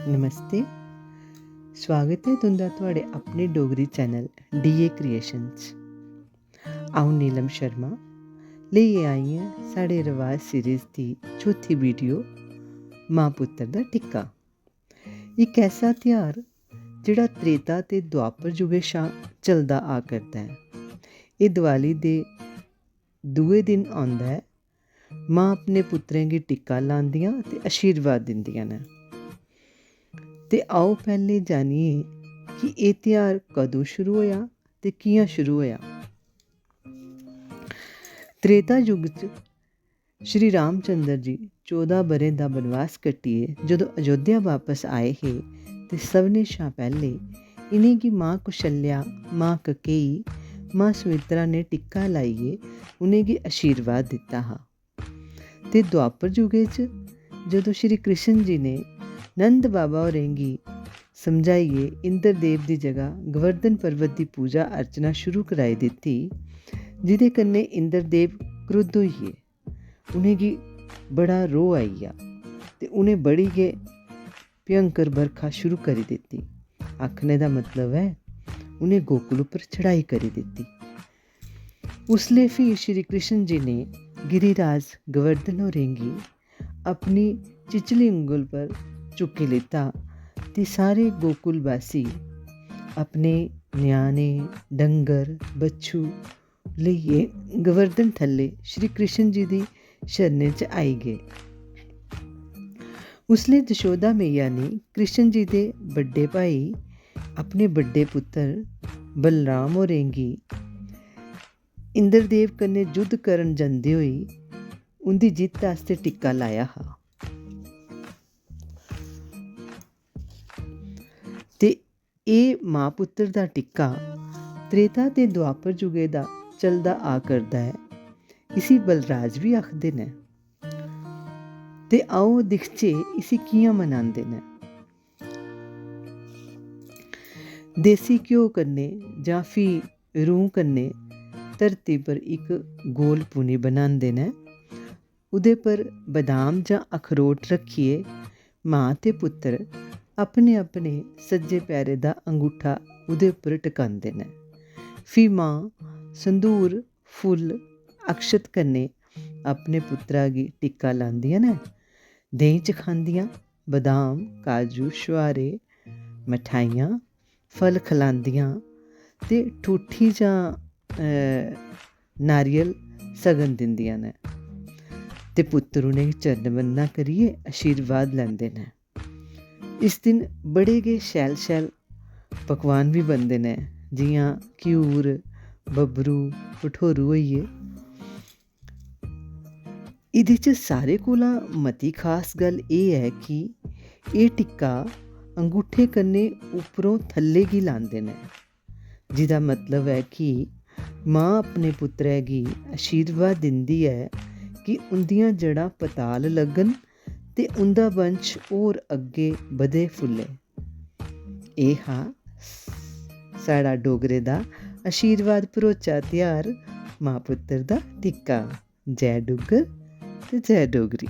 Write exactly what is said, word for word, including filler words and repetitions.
नमस्ते, स्वागत ऐ तुं'दा थुआढ़े अपने डोगरी चैनल डीए क्रिएशन च। अ'ऊं नीलम शर्मा लेइयै आई आं साढ़े रवाज सीरीज दी चौथी वीडियो, मां पुत्तर दा टिक्का। इक ऐसा ध्यार जेह्ड़ा त्रेता ते द्वापर जुगे शा चलदा आ करदा ऐ। एह् दिवाली दे दूए दिन औंदा ऐ। मां अपने पुत्तरें गी टिक्का लांदियां ते आशीर्वाद दिंदियां न। ते आओ पैह्लें जानिए कि एह् ध्यार कदूं शुरू होआ ते कि'यां शुरू होआ। त्रेता युग च श्री रामचंद्र जी चौदां ब'रें दा बनवास कट्टियै जदूं अयोध्या बापस आए हे ते सभनें शा पैह्लें इ'नेंगी मां कौशल्या, मां ककेई, मां सुमित्रा ने टिक्का लाइयै उ'नेंगी आशीर्वाद दित्ता हा। ते द्वापर युगे च जदूं श्री कृष्ण जी ने नंद बाबा होरें गी समझाइयै इंद्रदेव दी जगह गोवर्धन पर्वत दी पूजा अर्चना शुरू कराई दित्ती, जेह्दे कन्नै इंद्रदेव क्रुद्ध होई गे। उ'नेंगी बड़ा रोह् आई गेआ ते उ'नें बड़ी गै भयंकर बरखा शुरू करी दित्ती। आखने दा मतलब ऐ, उ'नें गोकुल उप्पर चढ़ाई करी दित्ती। उसलै फ्ही श्री कृष्ण जी ने गिरिराज गोवर्धन होरें गी अपनी चिचली उंगल पर चुक्की लैता ते सारे गोकुल वासी अपने ञ्याणे, डंगर, बच्छु लेइयै गोवर्धन थल्ले श्री कृष्ण जी दी शरणें च आई गे। उसलै जशोदा मैया ने कृष्ण जी दे बड्डे भाई, अपने बड्डे पुत्तर बलराम होरें गी इंद्रदेव कन्नै युद्ध करन जंदे होई उं'दी जित्त आस्तै टिक्का लाया हा। ते एह् मां पुत्तर दा टिक्का त्रेता ते द्वापर युगे दा चलदा आ करदा ऐ। इसी बलराज बी आखदे न। ते आओ दिखचै इसी कि'यां मनांदे न। देसी घ्यो कन्नै जां फ्ही रूंह् कन्नै धरती पर इक गोल पुनी बनांदे न। ओह्दे पर बदाम जां अखरोट रक्खियै मां ते पुत्तर अपने-अपने सज्जे पैरै दा अंगूठा ओह्दे उप्पर टकांदे न। फ्ही मां संदूर, फुल्ल, अक्षत कन्नै अपने पुत्तरा गी टिक्का लांदियां न। देहीं च खंदियां, बदाम, काजू, छुहारे, मठाइयां, फल खलांदियां ते ठूठी जां, अ, नारियल सगन दिंदियां न ते पुत्तर उ'नेंगी चरण वंदना करियै आशीर्वाद लैंदे न। इस दिन बड़े गै शैल-शैल पकवान बी बनदे न, जि'यां घ्यूर, बब्बरू, भठोरू होई गे। एह्दे च सारें कोला मती खास गल्ल एह् ऐ कि एह् टिक्का अंगूठे कन्नै उप्परों थल्ले गी लांदे न, जेह्दा मतलब ऐ कि मां अपने पुत्तरै गी आशीर्वाद दिंदी ऐ कि उं'दियां जड़ां पताल लग्गन ते उं'दा वंश होर अग्गें बधे फुल्ले। एह् हा साढ़ा डोगरें दा आशीर्वाद भरोचा ध्यार मां पुत्तर दा टिक्का। जै डुग्गर ते जै डोगरी।